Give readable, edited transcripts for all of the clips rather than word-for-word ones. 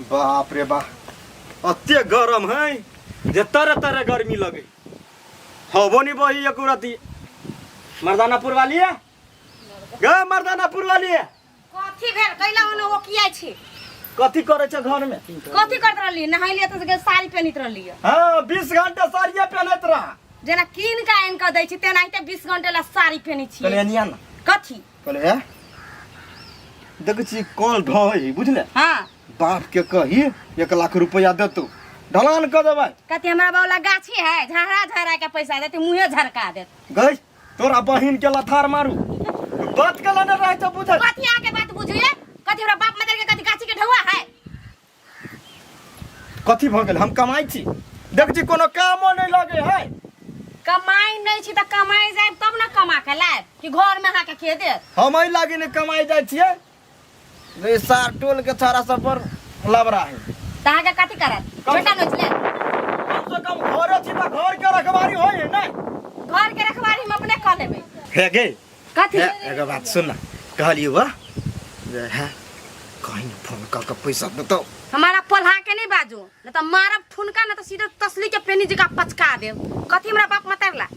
बाप रे बाप, अते गरम है जे तरह तरह गर्मी लगे। हवो नहीं बही एको रति। मर्दानापुर वाली है गे, मर्दानापुर वाली है। कथी भेल? कैला ओने ओ किया छी? कथी करे छ घर में? कथी करत रहली? नहैलिए तऽ गे साड़ी पहिनैत रहली। हाँ, 20 घंटा साड़िया पहनत रहा। जेना कीन के आनि कऽ दै छी तेनाहिते 20 घंटे ला साड़ी पहिनै कहले छियै। अनिया ना। कथी? कहले हे देखै छी कल ढहै, बुझले? हाँ। बाप के कही 1 लाख रुपया देतौ, ढलान कऽ देबै। कथी हमरा बाबा गाछी है झहरा झहरा के पैसा देते, मुँहे झरका देत। गई तोरा बहिन के लथार मारू, बात के लेने रहै छ बुझल। कथी आके बात बुझिए? कथी हमरा बाप मदर के कथी गाछी के ढौआ है? कथी भऽ गेल? हम कमाइ छी, देख छी कोनो कामो नहि लगे है। कमाई नहीं छी तऽ कमाई जाए तब ना कमा के लायब कि घर में अहाँके के देत? हम एहि लागी नहि कमाइ जाइ छियै रे, सार टोल के छाड़ा सब पर लबरा है। तऽ अहाँके कथी करत? छोटा नोच ले। कम से कम घरे छी तऽ घर के रखवारी होइ है ने? घर के रखवारी हम अपने कऽ लेबै। हे गे। कथी? हे, एगो बात सुन न, कहलियौ बा जे हे कहीं फोन कऽ के पैसा देतौ। हमारा पोल्हा के नहीं बाजू, नहीं तो मारब ठुनका, नहीं तो सीधे तसली के पेनी जगह पचका देब। कथी हमरा बाप मतरला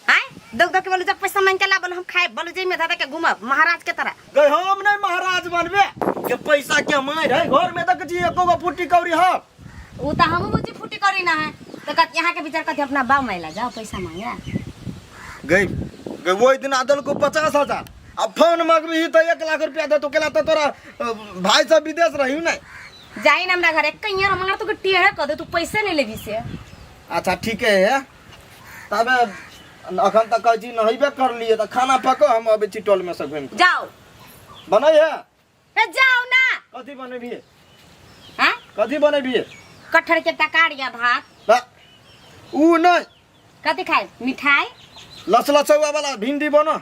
आय दौग दौग के बोलू जब पैसा मांग के ला, बोलू हम खाए, बोलू जे में दादा के घूमब महाराज के तरह। गई हम नहीं महाराज बनबे के पैसा के मार है घर में तक जी एको गो फुटी कौड़ी हो। उ तो हमहू बुझी फुटी करी ना है तो कत यहाँ के विचार कथी अपना बाप माइला जाओ पैसा मांगे। गई गई वही दिन आदल को 50,000, अब फोन मांगबी तो 1 लाख रुपया दे तो केला तो तोरा भाई सब विदेश रही ना। जाई ना हमरा घरे कहीं और मार तो के टेढ़े कर दे, तू पैसे नहीं लेबी से। अच्छा ठीक है, तबे अखन तक कहै छी नहेबे कर लिए तऽ खाना पको, हम अबै छी टोल में से घुमि कऽ। जाओ। बनै है? ए जाओ ना। कथी बनेबिहे? हाँ? कथी बनेबिहे? कटहर के तकारी या भात। बा, ऊ नहि। कथी खाइ? मिठाई? लसलसौआ वाला भिंडी बनो,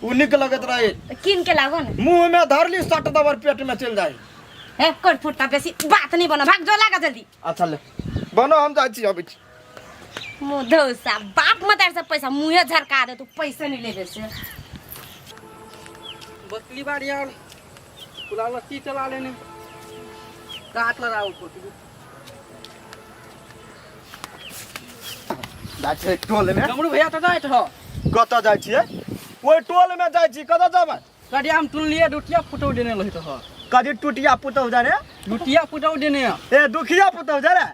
ऊ नीक लगैत रहे। तऽ कीन के लाबो ने। मुंह में धरली सट दबर पेट में चलि जाइ। ए कर फुटता बेसी बात नहीं बनो, भाग जो लागा जल्दी। अच्छा ले बनो, हम जाइ छी अबै छी। मुँह धौसा बाप मत से पैसा मुँहे झरका दे, तू पैसे नहीं लेबे से। बकली बार यार पूरा लत्ती चला लेने काट लड़ा ऊपर। जाइ छियै टोल में। डमरू भैया तो जाइत हो। कतऽ जाइ छियै? ओहि टोल में जाइ छी, कतऽ जेबै? कटिया हम तुनलिए दुटिया फुटौ देने रहित हो। कथी टुटिया पुतहु जा रे? दुटिया फुटौ देने। ए दुखिया पुतहु जा रे,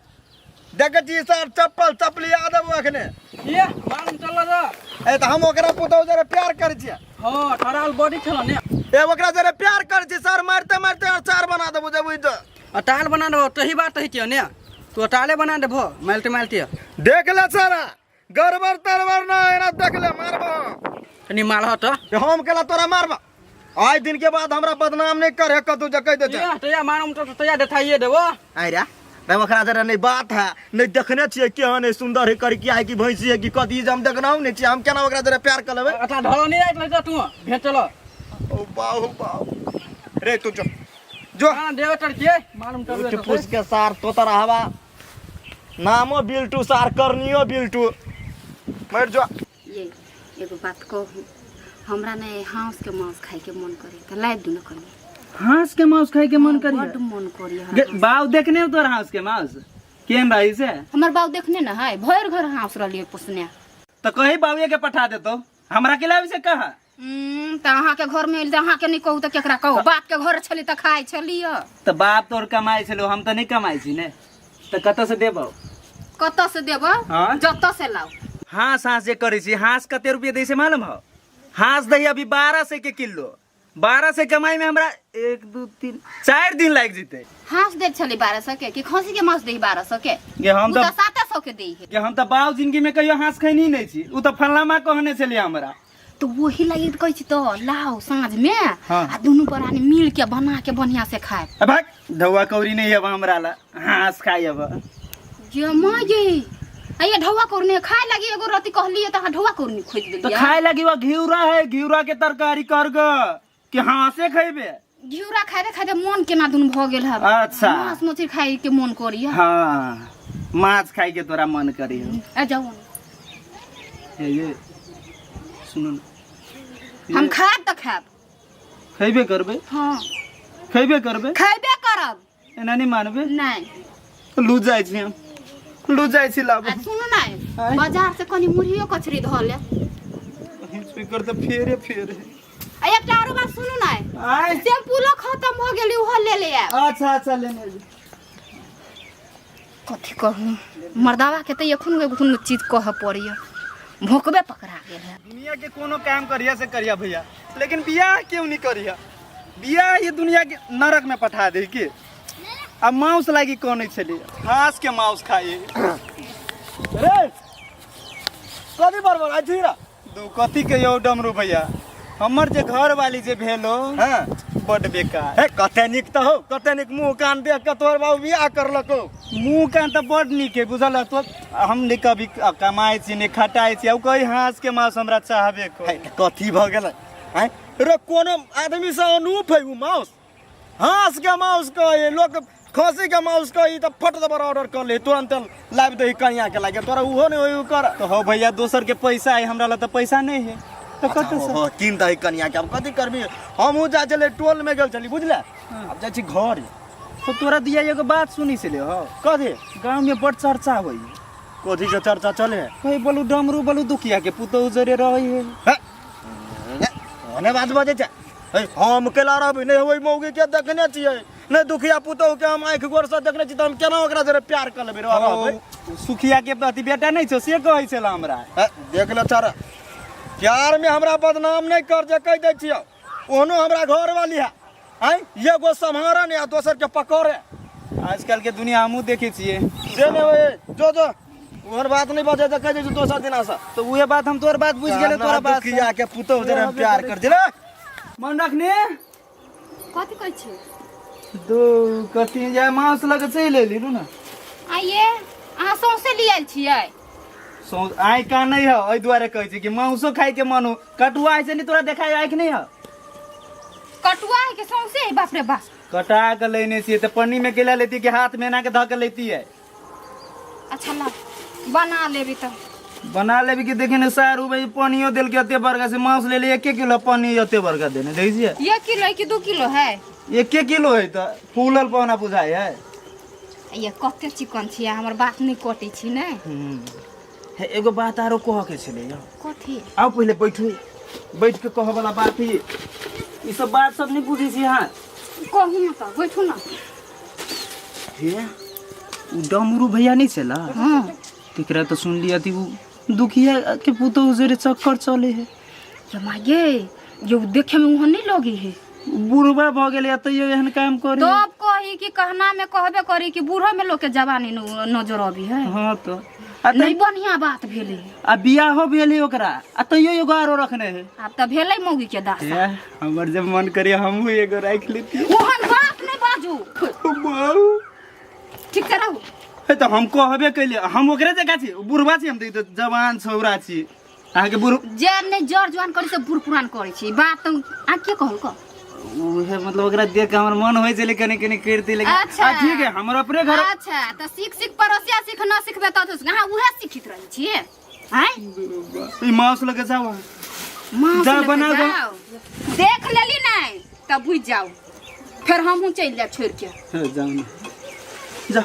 देखै छी सर चप्पल चपली आ देबो अखने। ये मालूम चल रे। ए तऽ हम ओकरा पुतहु जरे प्यार करै छियै। हाँ ठराल बॉडी छल ने। ए ओकरा जरे प्यार करै छी सर, मारते मारते अचार बना देबो जब तऽ। अटाल बना देबो तही बात है ने, तू अटाले बना देबो मारते मारते। देख ले सर, गड़बड़ तड़बड़ ना एना, देख ले मारबो। तनी मारह तऽ। हम केला तोरा मारबा? आइ दिन के बाद हमरा बदनाम नहीं करे कतौ जे कहि देते। ये तैया मारम तऽ तैया देखाइए देबो। आइ रे रे, ओकरा जरा नहीं बात है नहीं देखने छियै केहन है सुंदर है करकिया है कि भैंसी है कि कथी, जे हम देखनाहु नहीं छियै, हम केना ओकरा जरा प्यार कर लेबै? अच्छा ढलो नहीं आइत रहै तू भेट चलो। ओ बाहु बाहु रे, तू जो जो। हाँ देवे तर के मालूम तर। उठ फूस के सार तोतर हवा नामो बिल्टू सार करनियो बिल्टू मर जो। ये एगो बात कहू, हमरा ने हाँस के मांस खाए के मन करे त लाइब दू न कनी। हाँस के मांस खाए के मन करी? बड्ड मन करी। गे, बाऊ देखने हो तोर हाँस के मांस केहन रही से? हमर बाऊ देखने न है, भरि घर हाँस रहलियै पोसने। तो कही बाबूए के पठा देतो, हमरा के लाबे से कहा? त अहाँ के घर में एल त अहाँ के नहीं कहू त केकरा कहू? बाप के घर छली त खाइ छलियै। त बाप तोर कमाइ छलो, हम त नहीं कमाइ छी ने, त कतऽ से देबौ? कतऽ से देबौ? हाँ? जतऽ से लाउ। हाँस हाँस जे करै छी, हाँस कते रुपये दै से मालूम हो? हाँस दै अभी 1200 के किलो, 1200 कमाई में हमरा 1 2 3 4 दिन लागि जेतै। हाँस दै छली 1200 के कि खसी के मांस दै 1200 के? गे हम उ त त 700 के दै है। गे हम त बाप जिंदगी में कहियो हाँस खैनी नहीं छी, उ त फल्लामा कहने छलियै हमरा। तो वही लगी कहै छी तो लाओ साँझ में। हाँ। आ दुनू प्राणी मिल के बना के बढ़िया से खाए। अब भाग, ढौआ कौड़ी नहीं अब हमरा ला, हाँस खाइ अब। जे माँ ये आइए ढौआ कौड़ी खाए लगी, एगो रति कहलिए त अहाँ ढौआ कौड़ी खोज तो देलिए। खाए लगी वो घिउरा है, घिउरा के तरकारी कर ग कि हाँसे खैबे? घिउरा खाइते खाइते मन केना दुन भऽ गेल हब। अच्छा। माछ मछली खाए के मन करिए। हाँ माछ खाए के तोरा मन करी हो। आ जाओ। हे ये सुनो न। हम खाएब त खाएब। खैबे करबे? हाँ। खैबे करबे? खैबे करब। एना नहीं मानबे नहीं लू जाइ छी हम लू जाइ छी लाबू आ सुनू ने आँय? बाजार से कनी मुरहियो कचरी धऽ ले स्पीकर तऽ फेरे फेरे आ एकटा आरो बात सुनू ने आय शैम्पूलो खत्म भऽ गेलै ओहो ले ले आयब अच्छा अच्छा लेने जी कथी कहू मर्दावा के तऽ एखन एगो कोनो चीज कहऽ पड़ैया भोकबे पकड़ा गेल है दुनिया के कोनो काम करिया से करिया भैया लेकिन बियाह क्यों नहीं करिया बियाह ये दुनिया के नरक में पठा दे के आ मांस लागी कौन नहीं छली घास के मांस खाई रे कथी बड़बड़ आई छी रा दू कथी के यौ डमरू भैया हमर जे घर वाली जे भेलो हाँ बड बेकार हे कते नीक तऽ हौ कते नीक मुँह कान देख के तोहर बाबू बियाह करलको मुँह कान तऽ बड नीक है बुझल है तो हम नहीं कभी कमाइ छी नहीं खटाइ छी आ कही हाँस के मांस हमरा चाहबे कर हे, तऽ कथी भऽ गेलै आँय रे कोनो आदमी से अनूप है उ माउस हाँस के माउस कहे लोक खसी के माउस कही तऽ फट दबर ऑर्डर कर ले तुरंत लाबि दही कनिया के लागे तोरा उहो नहीं होई कर तो हो भैया दोसर के पैसा है हमरा ला तऽ पैसा नहीं है तो कतऽ से हो कीन दही कनिया के अब कथी करबी हमहूँ जा चले टोल में गेल चली बुझले अब जाइ छी घर तो तोरा दिया एगो बात सुनी से ले हो कथी गाँव में बड़ चर्चा होई कथी के चर्चा चले कही बोलू डमरू बोलू दुखिया के पुतोहु जरे रही है हे, ओने बात बजै छै हे, हम केला रहबै नहि ओहि मौगी के देखने छियै नहि दुखिया पुतोहु के हम आँखि गोर से देखने छी तऽ हम केना ओकरा जरे प्यार कऽ लेबै रहबै ओ, सुखिया के अथी बेटा नहीं छौ से कहै छल हमरा हे, देख ले चारा प्यार में हमरा बदनाम नहि कर जे कहि दै छियौ ओहनो हमरा घर वाली है आँय एगो सम्हारन या दोसर के पकड़े आजकल के दुनिया हमहूँ देखै छियै से नहि होय जो जो ओहन बात नहि बजै तऽ कहि दै छियौ दोसर दिना से तऽ उहे बात हम तोर बात बुझि गेलै तोरा बात से। दुखिया के पुतोहु जरे हम प्यार कर दिले मन रखने कथी कहै छी दू कथी जाय मांस लग चलि एली रू ने आइए अहाँ सौंसे लिए आयल छियै सौ आइ का नहीं हो एहि दुआरे कहै छी कि मांसो खाइ के मन हो कटुआ ऐसे नहीं तोरा देखाय आँखि नहीं हो कटुआ है के सौंसे है बाप रे बाप कटा के लेने छियै तऽ पन्नी में केला लेती कि हाथ में एना के धऽ के लेती है अच्छा ला बना लेबी तऽ बना लेबी कि देखी ने सारू भाई पानियो देलकै एते बड़का से मांस ले ले एक किलो पानी एते बड़का देने देखै छियै एक किलो है कि 2 किलो है एके किलो है तऽ फूलल पौना बुझाइ है ये कते चिकन छियै हमर बात नहि कटै छी ने हे एगो बात आरो कहऽ के छलै यौ कथी आउ पहिले बैठू बैठ के कहऽ वाला बात ही ई सब बात सब नहीं बुझै छी अहाँ कहू ने तऽ बैठू ने हे उ डमरू भैया नहीं छला हाँ तेकरा तऽ सुनली अथी उ दुखिया के पुतोहु जरे चक्कर चले है ये माये ये देखे में वहाँ नहीं लगी है बुढ़बा भऽ गेलै तैयो एहन काम करे तब कही कि कहना में कहबे करी कि बूढ़ो में लोग के जवानी नजर अबी है हाँ तो आ नहीं बढ़िया बात भेलै आ बियाहो भेलै ओकरा आ तैयो एगो आरो रखने है आब तऽ भेलै मौगी के दास हे, हमर जब मन करे हमहूँ एगो राखि लेती ओहन बात नहीं बाजू ठीक से रहू हे तऽ हम कहबे कैलियै हम ओकरे जकाँ छी बुढ़बा छी हम तऽ ई तऽ जवान छौड़ा छी अहाँके बुढ़ जे नहि जर जुआन करी से बूढ़ पुरान करै छी बात तऽ अहाँ के कहल कह उहे मतलब ओकरा देख के हमर मन होइ छलै कनि कनि करिते लेकिन अच्छा। आ ठीक है हमर अपने घर अच्छा तऽ सीख सीख पड़ोसिया सीख न सिखबे तऽ अहाँ उहे सीखित रहै छियै आँय ई मांस लगे जाओ अहाँ। मांस जाओ, लऽ कऽ बनाओ, जाओ। जाओ। देख लेली नहि तऽ बुझि जाओ फेर हमहूँ चलि जायब छोड़ि के हे, जाओ ने जा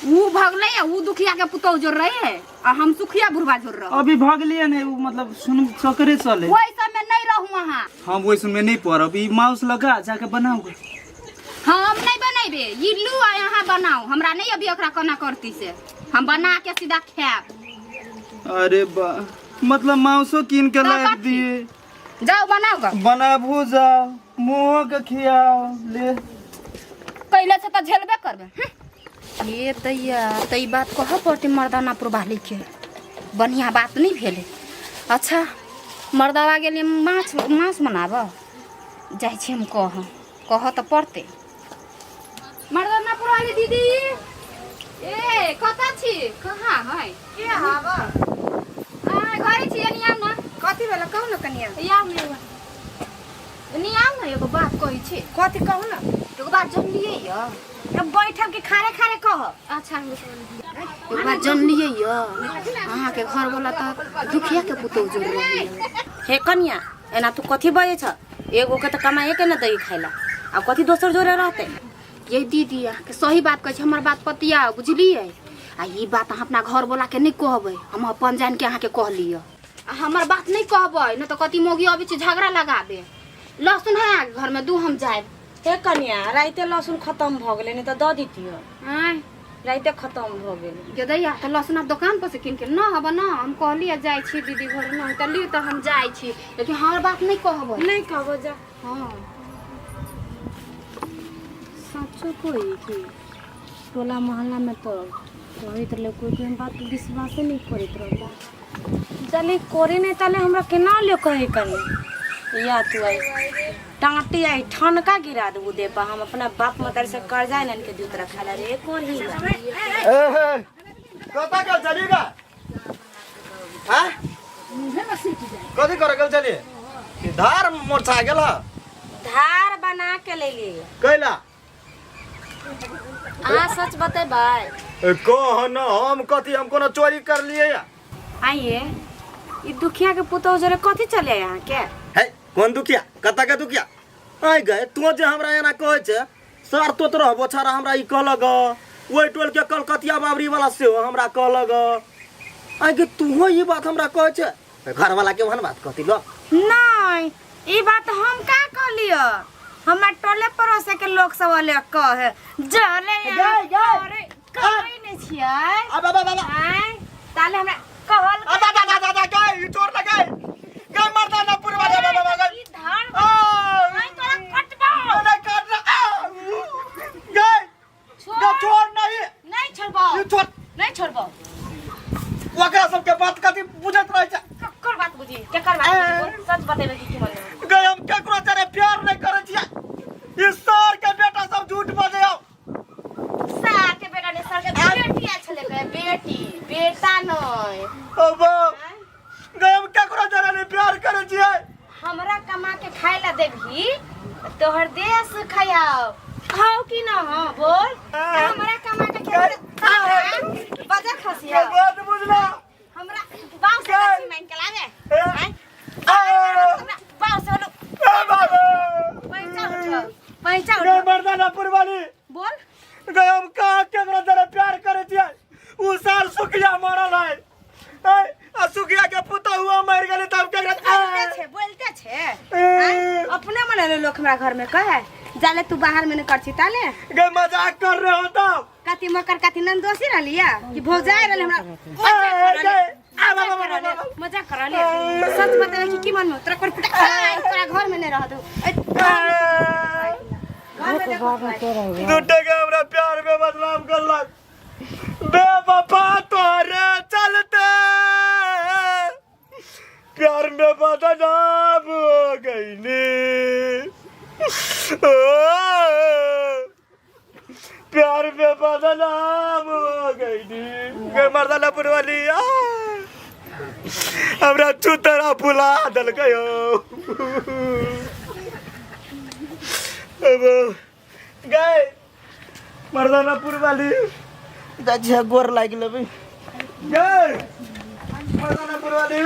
ऊ भगलै आ ऊ दुखिया के पुतोह जोड़ रहे आ हम सुखिया बुढ़वा जोड़ रहो अभी भगलियै ने उ मतलब सुन चकरे चले ओहि सबमे नहीं रहू अहाँ हम ओहि सुनमे नहीं पड़ब ई माउस लगा जाके बनाऊ हम नहीं बनेबे ई लू आ यहाँ बनाओ हमरा नहीं अभी ओकरा कोना करती से हम बना के सीधा खायब अरे बा मतलब माउसो कीन के तो लाबि कथी? दिए जाओ बनाओ ग बनाबू जाओ मुँहो के खियाओ ले कैले से तऽ झेलबे करबे हम्म। ये दैया तऽ ई बात कहऽ पड़तै मर्दाना पुरबाली के बढ़िआँ बात नहि भेलै अच्छा मर्दावा गेलियै माछ माछ बनाबऽ जाइ छी हम कहऽ कहऽ तऽ पड़तै मर्दाना पुरवाली दीदी ए कतऽ छी कहाँ है के हावा आ घरे छी एनी आउ ने कथी भेल कहू ने कनिया आउ ने एगो एनी आउ ने एगो बात कहै छी कथी कहू ने एगो बात जनलियै यऽ अब बैठल के खारे खारे कह अच्छा एगो बात जनलियै यऽ अहाँके घरवाला तऽ दुखिया के पुतोहु जोड़ रहलै हे कनिया एना तू कथी बजै छ एगो के तऽ कमाए के ने दही खाइला आ कथी दोसर जोरे रहतै ये दीदी अहाँके सही बात कहै छी, हमर बात पतियाउ, बुझलियै? आ ई बात अहाँ अपना घर बोला के नहि कहबै, हम अपन जान के अहाँके कहलियै। आ हमर बात नहि कहबै नहि तऽ कथी मौगी अबै छै झगड़ा लगाबे। लहसुन है अहाँके घरमे? दू हम जायब। हे कनिया, राइते लहसुन खत्म भऽ गेलै, नहि तऽ दऽ दितियो। आँय? राइते खत्म भऽ गेलै। गेदैया, तऽ लहसुन आब दोकान पर से कीन के न हब न? हम कहलियै जाइ छी दीदी घर, न तऽ लिउ, तऽ हम जाइ छी, लेकिन हमर बात नहि कहबै। नहि कहबो, जा। हँ। सचो कोई कि टोला मोहल्लामे तऽ कहैत रहलै कोइ कोइ, हम बात विश्वासे नहि करैत रहलै। जले करे नहि तले हमरा केना ले कहे कनी या तू आई टाँटी आई ठनका गिरा देबू दे पर। हम अपना बाप मतारी से कर्जा आनि के दूत रखा रे कोरी। कतऽ गेल छली गा? हाँ, कथी करे गेल छली? धार मोरछा गेल ह? धार बना के ले ली। कैला? अहाँ सच बतेबै? कह न, हम कथी, हम कोनो चोरी कर लिए या? आइए, ई दुखिया के पुतोह जरे कथी चले अहाँ के? है, कोन दुखिया? कतऽ के दुखिया? आइ गए, तू जे हमरा एना कहै छै, सर तो तो रहबो छाड़ा। हमरा ई कहलक, ओहि टोल के कलकतिया बाबरी वाला सेहो हमरा कहलक। आइ गे, तूहो ई बात हमरा कहै छै? घरवाला के ओहन बात कहती लो? नहीं, ई बात हम का कहलियो, हमर टोले पड़ोसे के लोग सब अले कहे जले। गए, गए। करे नहीं छियै। अब अब अब अब। आय ताले हमरा कहल। अब अब अब अब अब, गए, ई चोर लगे गए मर्दाना पुरवा अब अब अब ई धान आ नहीं तोरा कटबो। नहीं काट रहा गए। छोड़। गए, छोड़ नहीं। नहीं छोड़बो। ई छोड़। नहीं छोड़बो। ओकरा सबके बात कथी बुझैत रहै छै? ककर बात बुझी, केकर बात बुझी? बोल, सच बतेबे कि की मन? गए, हम केकरो तेरे प्यार नहीं करै छियै। ई सर के बेटा सब झूठ बजै हौ। सार के बेटा ने, सर के बेटी आयल छलै के, बेटी, बेटा नहीं। अब गए, हम केकरो तेरे नहीं प्यार करै छियै। हमरा कमा के खाए ला देबही तोहर देह सुखाओ खाओ कि ना? हाँ, बोल। हमरा कमा के खाए बजर खसिया। के बात बुझला? हमरा बाप से कथी मांग के लावे? आँय? हमरा बाप से बोलो। ए बाबा। पैसा उठो, पैसा गए उठो। मर्दाना पुरवाली। बोल। गए, हम कहाँ केकरो तेरे प्यार करै छियै? उ साल सुखिया मरल है। ए, आ सुखिया के पुतहु हुआ मर गेलै, तब केकरा बोलते छे, बोलते छे। आँय? अपने मन लोग हमरा घर में कहे जाले तू बाहर में नहीं कर छी ताले। गए, मजाक कर रहे हो तब? कथी मकर, कथी नंदोसी रहलिया कि भौजाई रहले? हमरा मजाक ए, करले। गए, आ, मजाक बाबा, करले, बाबा। मजाक करले। सच बतेबे कि की मन में? तोरा पर पिटा। आइ, तोरा घर में नहीं रह दू। ए, घर में देखो। दूटे के हमरा प्यार में बदनाम करलक। बेवफा तोरे चलते प्यार में बदनाम हो गईली। ओ, प्यार में बदनाम हो गईली। गे मर्दाना पुरवाली, आ, हमरा चुतरा फुला देलकै हो। अब गए मर्दानापुर वाली, जाइ छियै, गोर लागि लेबै। गए मर्दानापुर वाली।